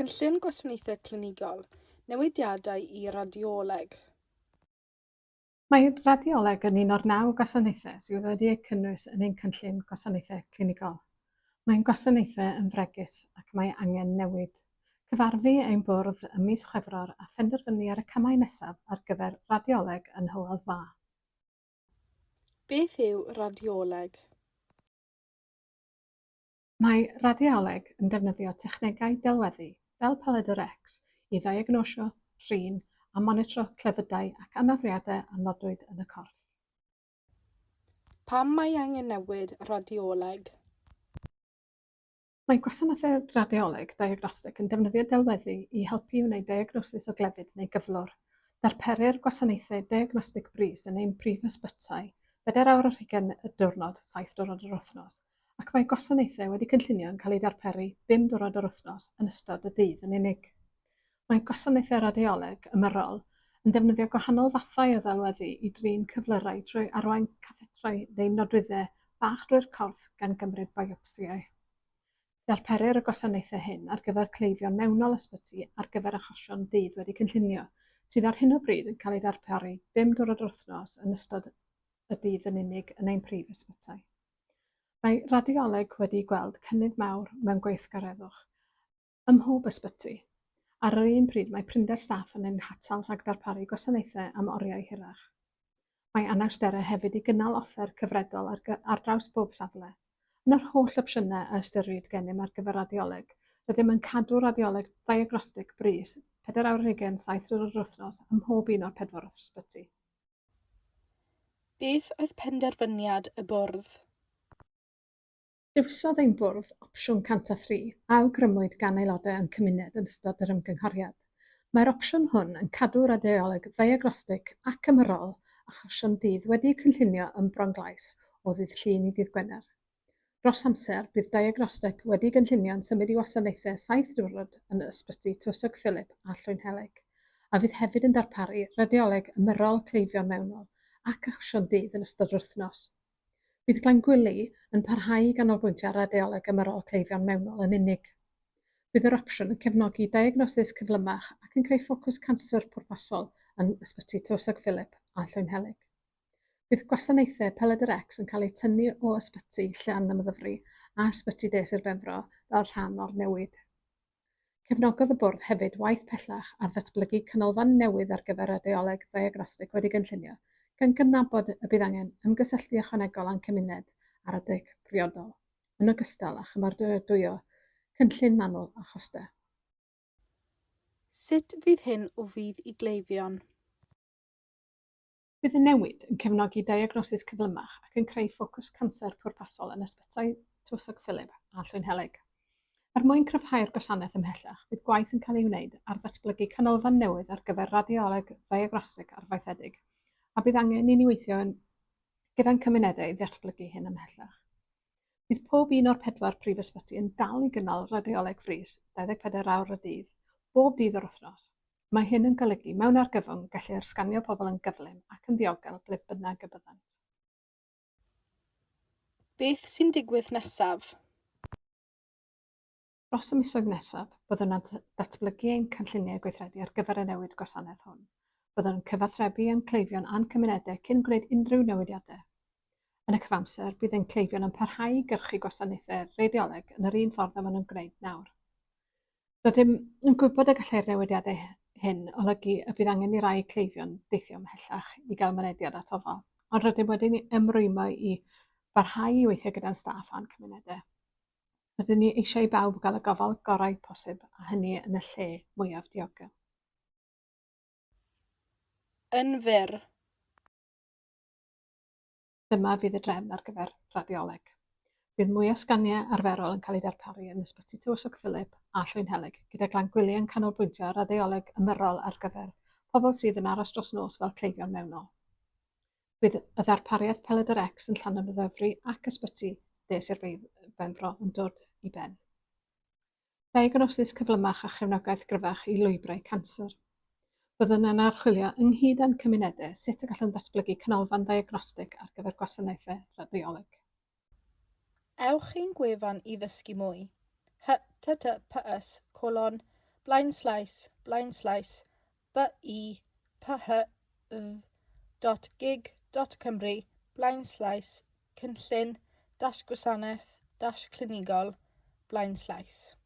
Cynllun Gwasanaethau Clinigol, Newidiadau i Radioleg. Mae radioleg yn un o'r naw gwasanaethau sydd wedi eu cynnwys yn ein cynllun gwasanaethau clinigol. Mae'n gwasanaethau yn fregus ac mae angen newid. Cyfarfu ein bwrdd ym mis Chwefror a phenderfynu ar y camau nesaf ar gyfer radioleg yn Hywel Dda. Beth yw radioleg? Mae radioleg yn defnyddio technegau delweddu, fel pelydr X, i ddiagnosio, trin a monitro clefydau ac anafiadau a nodwyd yn y corff. Pam mae angen newid radioleg? Mae gwasanaethau radioleg diagnostig yn defnyddio delweddu i helpu i wneud diagnosis o glefyd neu gyflwr. Darperir gwasanaethau diagnostig brys yn ein prif ysbytai, bedair awr ar hugain y diwrnod, saith diwrnod yr wythnos, ac mae gwasanaethau wedi cynllunio yn cael eu darparu bum diwrnod yr wythnos yn ystod y dydd yn unig. Mae gwasanaethau radioleg ymyrrol yn defnyddio gwahanol fathau o ddelweddu i drin cyflyrau trwy arwain cathetrau neu nodwyddau bach drwy'r corff gan gymryd biopsïau. Darperir y gwasanaethau hyn ar gyfer cleifion mewnol ysbyty ar gyfer achosion dydd wedi cynllunio, sydd ar hyn o bryd yn cael eu darparu bum diwrnod yr wythnos yn ystod y dydd yn unig yn ein prif ysbytai. Mae radioleg wedi gweld cynnydd mawr mewn gweithgareddwch ym mhob ysbyty. Ar yr un pryd, mae prinder staff yn ein hatal rhag darparu gwasanaethau am oriau hirach. Mae anawsterau hefyd i gynnal offer cyfredol ar, ar draws bob safle. Yn yr holl opsiynau a ystyriwyd gennym ar gyfer radioleg, rydym yn cadw radioleg ddiagnostig brys 4 awr ar hugain, 7 diwrnod yr wythnos ym mhob un o'r pedwar ysbyty. Beth oedd penderfyniad y bwrdd? Dewisodd ein bwrdd opsiwn 103, a awgrymwyd gan aelodau o'n cymuned yn ystod yr ymgynghoriad. Mae'r opsiwn hwn yn cadw radioleg ddiagnostig ac ymyrrol achosion dydd wedi'u cynllunio ym Bronglais o ddydd Llun i ddydd Gwener. Dros amser, bydd diagnosteg wedi'i gynllunio yn symud i wasanaethau saith diwrnod yn Ysbyty Tywysog Philip a Llwynhelyg, a fydd hefyd yn darparu radioleg ymyrrol cleifion mewnol ac achosion dydd yn ystod yr wythnos. Bydd Glangwili yn parhau i ganolbwyntio ar radioleg ymyrrol cleifion mewnol yn unig. Bydd yr opsiwn yn cefnogi diagnosis cyflymach ac yn creu ffocws canser pwrpasol yn Ysbyty Tywysog Philip a Llwynhelyg. Bydd gwasanaethau Pelydr-X yn cael eu tynnu o Ysbyty Llanymddyfri a Ysbyty De Sir Benfro fel rhan o'r newid. Cefnogodd y Bwrdd hefyd waith pellach ar ddatblygu canolfan newydd ar gyfer radioleg ddiagnostig wedi gynllunio, gan gydnabod y bydd angen ymgysylltu ychwanegol â'n cymuned ar adeg briodol, yn ogystal â chymeradwyo cynllun manwl a chostau. Sut fydd hyn o fudd i gleifion? Bydd y newid yn cefnogi diagnosis cyflymach ac yn creu ffocws canser pwrpasol yn ysbytai Tywysog Philip a Llwynhelyg. Er mwyn cryfhau'r gwasanaeth ymhellach, bydd gwaith yn cael ei wneud ar ddatblygu canolfan newydd ar gyfer radioleg ddiagnostig arfaethedig, a bydd angen i ni weithio gyda'n cymunedau i ddatblygu hyn ymhellach. Bydd pob un o'r pedwar prif ysbyty yn dal i gynnal radioleg frys 24 awr y dydd, bob dydd o'r wythnos. Mae hyn yn golygu, mewn argyfwng, gellir sganio pobl yn gyflym ac yn ddiogel ble bynnag y byddant. Beth sy'n digwydd nesaf? Dros y misoedd nesaf, byddwn yn datblygu ein cynlluniau gweithredu ar gyfer y newid gwasanaeth hwn. Byddwn yn cyfathrebu â'n cleifion a'n cymunedau cyn gwneud unrhyw newidiadau. Yn y cyfamser, bydd ein cleifion yn parhau i gyrchu gwasanaethau radioleg yn yr un ffordd â maen nhw'n gwneud nawr. Rydym yn gwybod y gallai'r newidiadau hyn olygu y bydd angen i rai cleifion deithio ymhellach i gael mynediad at ofal, ond rydym wedi ymrwymo i barhau i weithio gyda'n staff a'n cymunedau. Rydyn ni eisiau i bawb gael y gofal gorau posib a hynny yn y lle mwyaf diogel. Yn fyr. Dyma fydd y drefn ar gyfer radioleg. Bydd mwy o sganiau arferol yn cael eu darparu yn Ysbyty Tywysog Philip a Llwynhelyg, gyda Glangwili yn canolbwyntio ar radioleg ymyrrol ar gyfer pobl sydd yn aros dros nos fel cleifion mewnol. Bydd y ddarpariaeth Pelydr-X yn Llanymddyfri ac Ysbyty De Sir Benfro yn dod i ben. Diagnosis cyflymach a chefnogaeth gryfach i lwybrau canser. Byddwn yn archwilio ynghyd â'n cymunedau sut y gallwn ddatblygu canolfan ddiagnostig ar gyfer gwasanaethau radioleg. Ewch i'n gwefan i ddysgu mwy. https colon Blaenslaes blaenslaes B I P H F dot gig dot Cymru blaenslaes cynllun dash gwasanaeth dash clinigol blaenslaes.